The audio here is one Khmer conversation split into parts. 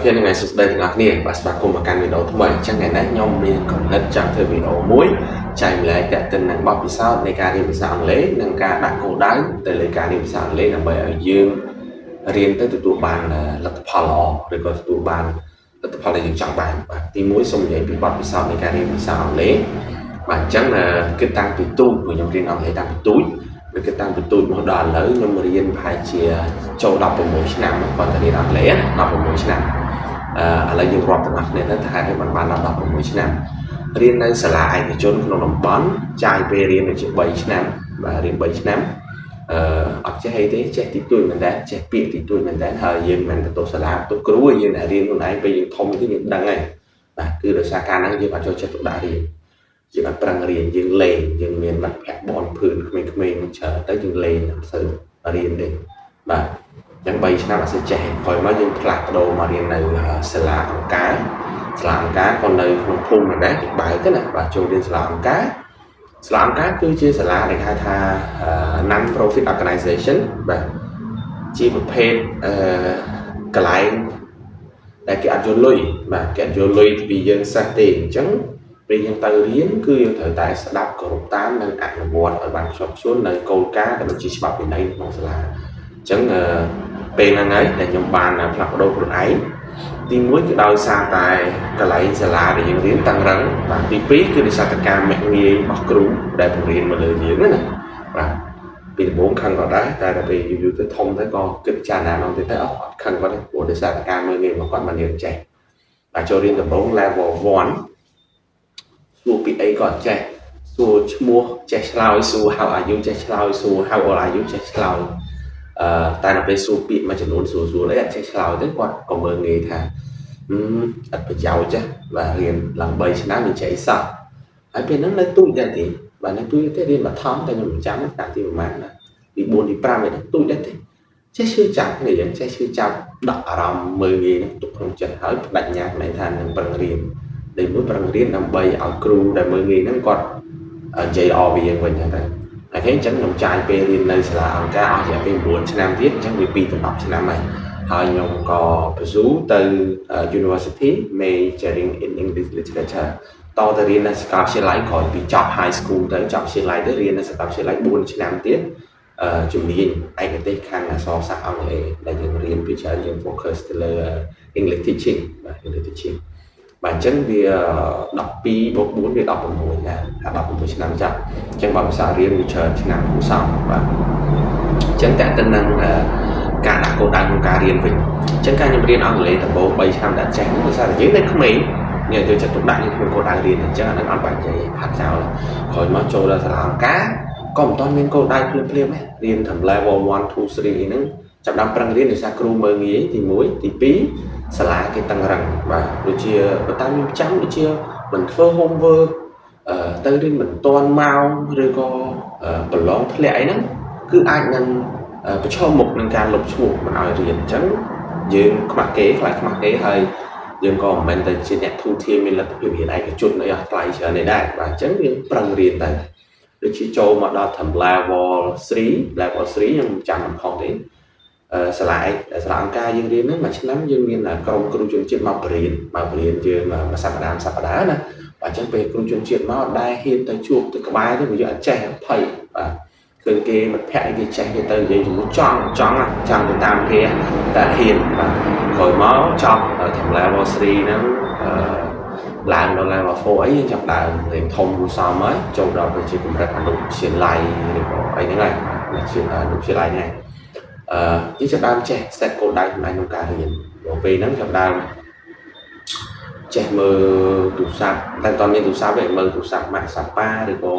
OK ហ្នឹងហើយសួស្តីទាំងអស់គ្នាបាទស្វាគមន៍មកកាន់វីដេអូថ្មីអញ្ចឹងថ្ងៃនេះខ្ញុំមានគំនិតចង់ធ្វើវីដេអូមួយចែករំលែកទាក់ទិននឹងបទពិសោធន៍នៃការរៀនភាសាអង់គ្លេសនិងការដាក់គោលដៅទៅលើការរៀនភាសាអង់គ្លេសដើម្បីឲ្យយើងរៀនទៅទទួលបានលទ្ធផលល្អឬក៏ទទួលបានលទ្ធផលដែលយើងចង់បានបាទទីមួយសូមនិយាយពីបទពិសោធន៍នៃការរៀនភាសាអង់គ្លេសបាទអញ្ចឹងគិតតាំងពីតូចព្រោះខ្ញុំរៀនអង់គ្លេសតាំងពីតូចវាគិតតាំងពីតូចមកដល់ឥឡូវខ្ញុំរៀនប្រហែលជាចូល16ឆ្នាំគាត់ទៅរៀនអង់គ្លេសណា16ឆ្នាំអឺឥឡូវយើងរាប់ទាំងអស់គ្នាទៅថាហេតុអីបានបានដល់16ឆ្នាំរៀននៅសាលាឯកជនក្នុងតំបន់ចាយពេលរៀនដូចជា3ឆ្នាំបាទរៀន3ឆ្នាំអឺអត់ចេះអីទេចេះតិចតួចមែនតើចេះពាក្យតិចតួចមែនតើហើយយើងមិនទៅទោសសាលាទោសគ្រូយើងអ្នករៀនខ្លួនឯងពេលយើងធំទៅយើងដឹងហើយបាទគឺដោយសារការហ្នឹងយើងអត់ចូលចិត្តទុកដាក់រៀនយើងអត់ប្រឹងរៀនយើងលេងយើងមានមិត្តភក្តិបនភឿនក្មេងៗនឹងច្រើនទៅយើងលេងអត់សូវរៀនទេបាទអញ្ចឹង3ឆ្នាំអត់សូវចេះក្រោយមកយើងផ្លាស់ប្ដូរមករៀននៅសាលាអង្គការសាលាអង្គការក៏នៅក្នុងភូមិដែរគេបើកណាបាទចូលរៀនសាលាអង្គការសាលាអង្គការគឺជាសាលាដែលហៅថា non profit organization បាទជាប្រភេទអឺកន្លែងដែលគេអត់យកលុយបាទគេអត់យកលុយពីយើងសិស្សទេអញ្ចឹងពេលយើងទៅរៀនគឺយើងត្រូវតែស្ដាប់គោរពតាមនិងអនុវត្តឲ្យបានខ្ជាប់ខ្ជួននៅគោលការណ៍ក៏ដូចជាច្បាប់វិន័យនៅក្នុងសាលាអញ្ចឹងពេលហ្នឹងហើយដែលខ្ញុំបានផ្លាស់ប្ដូរខ្លួនឯងទី1គឺដោយសារតែកន្លែងសាលាដែលយើងរៀនតឹងរឹងបាទទី2គឺដោយសារតែការមាក់ងាយរបស់គ្រូដែលបង្រៀនមកលើយើងណាបាទពីដំបូងខឹងក៏ដែរតែដល់ពេលយូរៗទៅធំទៅក៏គិតចារណាម្ដងទៀតទៅអត់ខឹងគាត់ទេព្រោះដោយសារតែការមើលងាយរបស់គាត់បានរៀនចេះបាទចូលរៀនដំបូង level 1សួរពីអីក៏ចេះសួរឈ្មោះចេះឆ្លើយសួរ how are you ចេះឆ្លើយសួរ how old are you ចេះឆ្លើយអឺតែដល់ពេលសួរពាក្យមួយចំនួនសួរសួរអីអត់ចេះឆ្លើយទេគាត់ក៏មើលងាយថាអត់ប្រយោជន៍ចាបាទរៀនឡើង3ឆ្នាំមិនចេះសោះហើយពេលហ្នឹងនៅតូចដែរទេបាទនៅតូចទេរៀនបឋមតែខ្ញុំមិនចាំតាទីប្រហែលណាទី4ទី5ឯហ្នឹងតូចដែរទេចេះឈឺចាប់នេះយើងចេះឈឺចាប់ដកអារម្មណ៍មើលងាយហ្នឹងទុកក្នុងចិត្តហើយបដិញ្ញាខ្លួនឯងថានឹងប្រឹងរៀនដែលមួយប្រឹងរៀនដើម្បីឲ្យគ្រូដែលមើលងាយហ្នឹងគាត់និយាយល្អពីយើងវិញហ្នឹងទៅហើយអញ្ចឹងខ្ញុំចាយពេលរៀននៅសាលាអង្គការអស់រយៈពេល9ឆ្នាំទៀតអញ្ចឹងវា2ទៅ10ឆ្នាំហើយហើយខ្ញុំក៏ pursue ទៅ University majoring in English Literature តទៅរៀននៅសាកលវិទ្យាល័យក្រោយពីចប់ high school ទៅចប់វិទ្យាល័យទៅរៀននៅសាកលវិទ្យាល័យ4ឆ្នាំទៀតអឺជំនាញឯកទេសខាងអក្សរសាស្ត្រអង់គ្លេសដែលយើងរៀនពីច្រើនយើង focus ទៅលើ English teaching បាទ English teaching បាទអញ្ចឹងវា12បូក4វា16ណា16ឆ្នាំចាស់អញ្ចឹងបើភាសារៀនវាច្រើនឆ្នាំគួរសមបាទអញ្ចឹងតើទៅនឹងការដាក់គោលដៅក្នុងការរៀនវិញអញ្ចឹងការខ្ញុំរៀនអង់គ្លេសដំបូង3ឆ្នាំដែលចេះហ្នឹងដោយសារតែយើងនៅក្មេងនេះយកចិត្តទុកដាក់យើងគ្មានគោលដៅរៀនអញ្ចឹងអាហ្នឹងអត់បាច់និយាយផាត់ចោលក្រោយមកចូលដល់សាលាអង្គការក៏មិនទាន់មានគោលដៅភ្លាមភ្លាមដែររៀនត្រឹម level 1 2 3ហ្នឹងចាប់ដើមប្រឹងរៀនដោយសារគ្រូមើលងាយទី1ទី2សាលាគេតឹងរឹងបាទដូចជាបើតាមខ្ញុំចាំដូចជាមិនធ្វើ homework អឺទៅរៀនមិនទាន់ម៉ោងឬក៏ប្រឡងធ្លាក់អីហ្នឹងគឺអាចនឹងប្រឈមមុខនឹងការលុបឈ្មោះមិនឲ្យរៀនអញ្ចឹងយើងខ្មាស់គេខ្លាចខ្មាស់គេហើយយើងក៏មិនមែនតែជាអ្នកធូរធារមានលទ្ធភាពរៀនឯកជនអីអស់ថ្លៃច្រើននេះដែរបាទអញ្ចឹងយើងប្រឹងរៀនទៅដូចជាចូលមកដល់ត្រឹម level 3 level 3ខ្ញុំចាំមិនខុសទេសាលាឯកសាលាអង្គការយើងរៀនហ្នឹងមួយឆ្នាំយើងមានក្រុមគ្រូជនជាតិមកបរៀនមកបរៀនយើងមួយសប្តាហ៍សប្តាហ៍ណាបាទអញ្ចឹងពេលគ្រូជនជាតិមកដែរហ៊ានទៅជួបទៅក្បែរទៅវាយើងអត់ចេះភ័យបាទឃើញគេមិត្តភក្តិគេចេះគេទៅនិយាយជាមួយចង់ចង់ចង់ទៅតាមគេតែហ៊ានបាទក្រោយមកចប់ត្រឹម level 3ហ្នឹងអឺឡើងដល់ level 4អីយើងចាប់ដើមរៀនធំគួរសមហើយចូលដល់ទៅជាកម្រិតអនុវិទ្យាល័យឬក៏អីហ្នឹងហើយជាអនុវិទ្យាល័យហ្នឹងអឺយើងចាប់ដើមចេះ set គោលដៅខ្លួនឯងក្នុងការរៀនដល់ពេលហ្នឹងចាប់ដើមចេះមើលទូរស័ព្ទតែមិនមានទូរស័ព្ទទេមើលទូរស័ព្ទម៉ាក់សាប៉ាឬក៏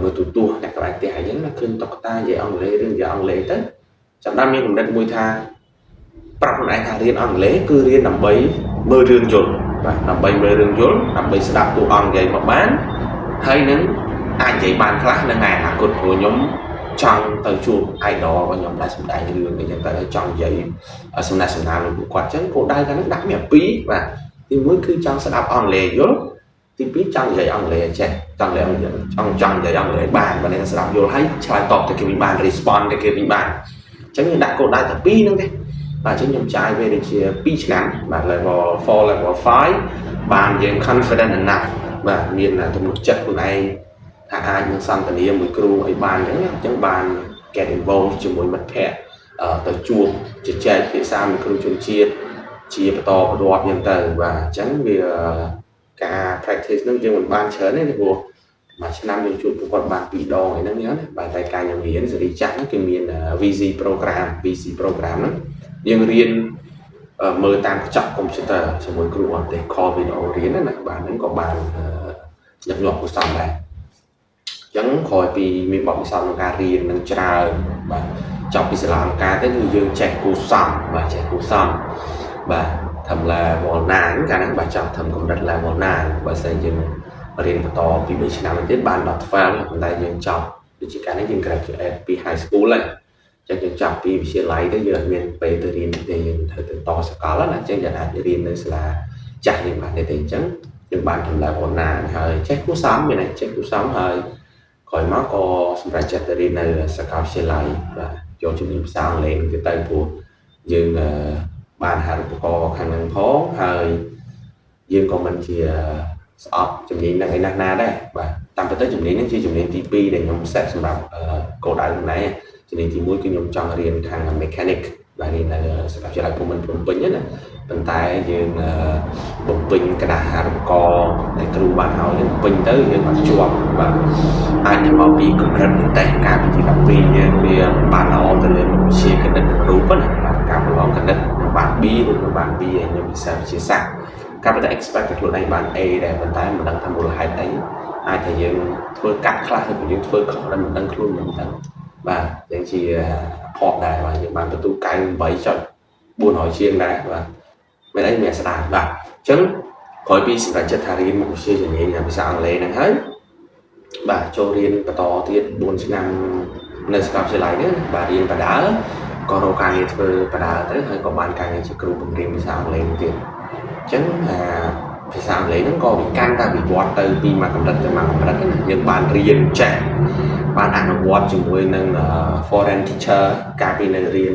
មើលទូទស្សន៍អ្នកក្បែរផ្ទះអីចឹងណាឃើញតុក្កតានិយាយអង់គ្លេសរឿងនិយាយអង់គ្លេសទៅចាប់ដើមមានគំនិតមួយថាប្រាប់ខ្លួនឯងថារៀនអង់គ្លេសគឺរៀនដើម្បីមើលរឿងយល់បាទដើម្បីមើលរឿងយល់ដើម្បីស្ដាប់តួអង្គនិយាយមកបានហើយនឹងអាចនិយាយបានខ្លះនៅថ្ងៃអនាគតព្រោះខ្ញុំចង់ទៅជួប idol របស់ខ្ញុំដែលសម្ដែងរឿងអីចឹងទៅហើយចង់និយាយសំណេះសំណាលនឹងពួកគាត់ចឹងគោលដៅកាលហ្នឹងដាក់មានពីរបាទទីមួយគឺចង់ស្ដាប់អង់គ្លេសយល់ទីពីរចង់និយាយអង់គ្លេសឲ្យចេះចង់និយាយចង់ចង់និយាយអង់គ្លេសបានបើនេះស្ដាប់យល់ហើយឆ្លើយតបទៅគេវិញបាន respond ទៅគេវិញបានអញ្ចឹងយើងដាក់គោលដៅតែពីរហ្នឹងទេ បាទអញ្ចឹងខ្ញុំចាយពេលដូចជា2ឆ្នាំបាទ level 4 level 5បានយើង confident enough បាទមានទំនុកចិត្តខ្លួនឯងថាអាចនឹងសន្ទនាមួយគ្រូអីបានអញ្ចឹងអញ្ចឹងបាន get involved ជាមួយមិត្តភ័ក្តិទៅជួបជជែកភាសាមួយគ្រូជនជាតិជាបន្តបន្ទាប់អញ្ចឹងទៅបាទអញ្ចឹងវាការ practice ហ្នឹងយើងមិនបានច្រើនទេព្រោះមួយឆ្នាំយើងជួបពួកគាត់បាន2ដងអីហ្នឹងណាបាទតែការខ្ញុំរៀនសេរីចាស់ហ្នឹងគឺមាន VC program VC program ហ្នឹងយើងរៀនមើលតាមកញ្ចក់កុំព្យូទ័រជាមួយគ្រូអន្តទេស call video រៀនណាបាទហ្នឹងក៏បានញឹកញាប់គួរសមដែរអញ្ចឹងក្រោយពីមានបទពិសោធន៍ក្នុងការរៀននឹងច្រើនបាទចប់ពីសាលាអង្គការទៅគឺយើងចេះគួរសមបាទចេះគួរសមបាទធ្វើ level 9កាលហ្នឹងបាទចប់ធ្វើកម្រិត level 9បើសិនយើងរៀនបន្តពី3ឆ្នាំទៀតបានដល់12ប៉ុន្តែយើងចប់ដូចជាកាលនេះយើង graduate ពី high school ហើយចឹងយើងចប់ពីវិទ្យាល័យទៅយើងអត់មានពេលទៅរៀនទេយើងត្រូវទៅតសកលណាអញ្ចឹងយើងអាចរៀននៅសាលាចាស់យើងបានទេអញ្ចឹងយើងបានធ្វើ level 9ហើយចេះគួរសមមានន័យចេះគួរសមហើយក្រោយមកក៏សម្រេចចិត្តទៅរៀននៅសាកលវិទ្យាល័យបាទយកជំនាញភាសាអង់គ្លេសនឹងទៅព្រោះយើងបានអាហារូបករណ៍ខាងហ្នឹងផងហើយយើងក៏មិនជាស្អប់ជំនាញហ្នឹងឯណាស់ណាដែរបាទតាមពិតទៅជំនាញហ្នឹងជាជំនាញទី2ដែលខ្ញុំ set សម្រាប់គោលដៅខ្លួនឯងជំនាញទី1គឺខ្ញុំចង់រៀនខាង mechanic បាទរៀននៅសាកលវិទ្យាល័យភូមិន្ទភ្នំពេញណាប៉ុន្តែយើងបំពេញក្រដាសអាហារូបករណ៍ដែលគ្រូបានឲ្យនឹងពេញទៅយើងអត់ជាប់បាទអាចទៅមកពីកម្រិតនិទេសកាលពីទី12យើងវាបានល្អទៅលើមុខវិជ្ជាគណិតនិងរូបណាបាទការប្រឡងគណិតនឹងបាន B រូបនឹងបាន B ហើយខ្ញុំពិសេសវិទ្យាសាស្ត្រការពិត expect តែខ្លួនឯងបាន A ដែរប៉ុន្តែមិនដឹងថាមូលហេតុអីអាចថាយើងធ្វើកាត់ខ្លះឬក៏យើងធ្វើខុសដែលមិនដឹងខ្លួនមិនដឹងបាទយ៉ាងជាផកដែរបាទយើងបានបន្ទុក98.400ជាងដែរបាទមិនអីមានស្ដាយបាទអញ្ចឹងក្រោយពីសម្រេចចិត្តថារៀនមុខវិជ្ជាជំនាញភាសាអង់គ្លេសហ្នឹងហើយបាទចូលរៀនបន្តទៀត4ឆ្នាំនៅសាកលវិទ្យាល័យនេះបាទរៀនបដាក៏រកការងារធ្វើបដាទៅហើយក៏បានការងារជាគ្រូបង្រៀនភាសាអង់គ្លេសទៀតអញ្ចឹងអាភាសាអង់គ្លេសហ្នឹងក៏វាកាន់តែវិវត្តទៅពីមួយកម្រិតទៅមួយកម្រិតណាយើងបានរៀនចេះបានអនុវត្តជាមួយនឹង foreign teacher កាលពីនៅរៀន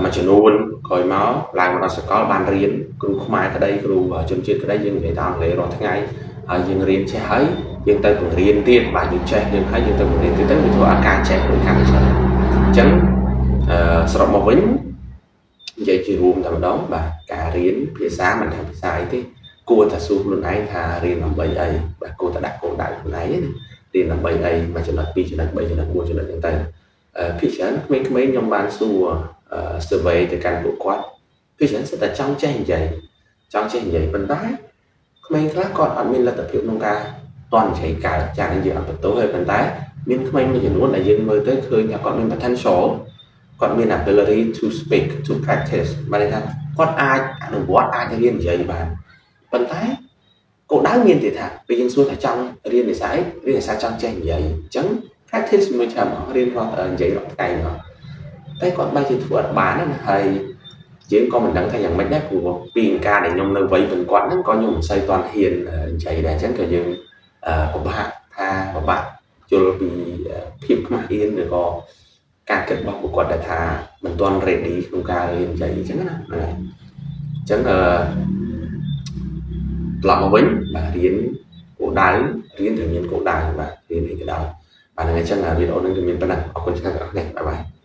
មួយចំនួនក្រោយមកឡើងមកដល់សកលបានរៀនគ្រូខ្មែរក្តីគ្រូជនជាតិក្តីយើងនិយាយតាមអង់គ្លេសរាល់ថ្ងៃហើយយើងរៀនចេះហើយយើងទៅបង្រៀនទៀតបាទយើងចេះយើងហើយយើងទៅបង្រៀនទៀតទៅវាធ្វើឲ្យការចេះនឹងកាន់តែច្រើនអញ្ចឹងអឺសរុបមកវិញនិយាយជារួមតែម្ដងបាទការរៀនភាសាមិនថាភាសាអីទេគួរតែសួរខ្លួនឯងថារៀនដើម្បីអីបាទគួរតែដាក់គោលដៅខ្លួនឯងណារៀនដើម្បីអីមួយចំណុចពីរចំណុច3ចំណុច4ចំណុចហ្នឹងទៅភាគច្រើនក្មេងៗខ្ញុំបានសួរ survey ទៅកាន់ពួកគាត់ភាគច្រើនសិតតែចង់ចេះនិយាយចង់ចេះនិយាយប៉ុន្តែក្មេងខ្លះគាត់អត់មានលទ្ធភាពក្នុងការតន់និយាយកើតចានេះយើងអត់បន្ទោសទេប៉ុន្តែមានក្មេងមួយចំនួនដែលយើងមើលទៅឃើញថាគាត់មាន potential គាត់មាន ability to speak, to practice បានន័យថាគាត់អាចអនុវត្តអាចរៀននិយាយបានប៉ុន្តែគោលដៅមានទេថាពេលយើងសួរថាចង់រៀនភាសាអីរៀនភាសាចង់ចេះនិយាយអញ្ចឹង practice មួយឆ្នាំរៀនរាល់និយាយរាល់ថ្ងៃមកតែគាត់បែរជាធ្វើអត់បានណាហើយយើងក៏មិនដឹងថាយ៉ាងម៉េចដែរព្រោះពីការដែលខ្ញុំនៅវ័យប៉ុនគាត់ហ្នឹងក៏ខ្ញុំមិនសូវទាន់ហ៊ាននិយាយដែរអញ្ចឹងក៏យើងពិបាកថាពិបាកយល់ពីភាពខ្មាស់អៀនឬក៏ការគិតរបស់ពួកគាត់ដែលថាមិនទាន់ ready ក្នុងការរៀននិយាយអញ្ចឹងណាហ្នឹងហើយអញ្ចឹងអឺត្រឡប់មកវិញបាទរៀនគោលដៅរៀនត្រូវមានគោលដៅបាទរៀនអីក៏ដោយបាទហ្នឹងអញ្ចឹងវីដេអូហ្នឹងគឺមានប៉ុណ្ណឹងអរគុណច្រើនអ្នកទាំងអស់គ្នាbye bye.